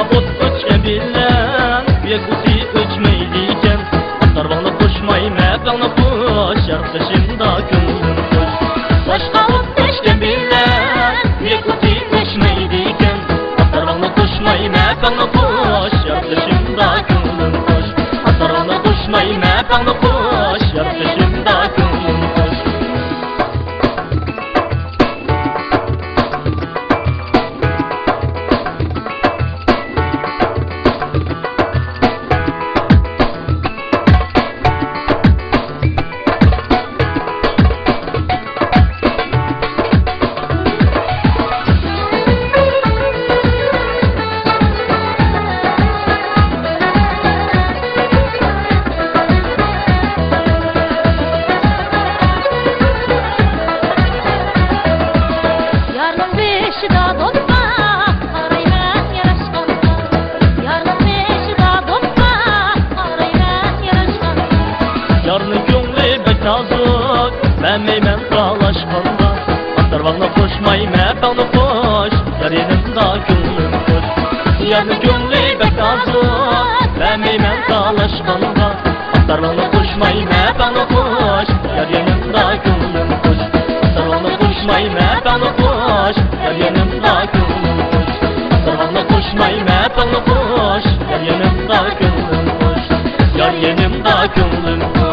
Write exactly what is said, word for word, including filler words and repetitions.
ئوت ئۆچكەن بىلەن يەك ئوتى ئۆچمەيدىكەن. ئاتارباغنى قوشماي مەپەڭنى قوش، يار قېشىمدا كۆڭلۈم خوش. باشقا ئوت ئۆچكەن بىلەن يەك ئوتى ئۆچمەيدىكەن. ئاتارباغنى قوشماي مەپەڭنى قوش، يار قېشىمدا كۆڭلۈم خوش. ئاتارباغنى قوشماي مەپەڭنى قوش، يار قېشىمدا كۆڭلۈم خوش. يارنىڭ بېشىدا دوپپا، قارايمەن ياراشقانغا. يارنىڭ بېشىدا دوپپا، قارايمەن ياراشقانغا. يارنىڭ كۆڭلى بەك نازۇك، بەرمەيمەن تالاشقانغا. ئاتارباغنى قوشماي مەپەڭنى قوش، يار يېنىمدا كۆڭلۈم خوش. يارنىڭ كۆڭلى بەك نازۇك، بەرمەيمەن تالاشقانغا. ئاتارباغنى قوشماي مەپەڭنى قوش، يار يېنىمدا كۆڭلۈم خوش. ئاتارباغنى قوشماي مەپەڭنى قوش، يار يېنىمدا كۆڭلۈم خوش. ئاتارباغنى قوشماي مەپەڭنى قوش، يار يېنىمدا كۆڭلۈم خوش. يار يېنىمدا كۆڭلۈم خوش.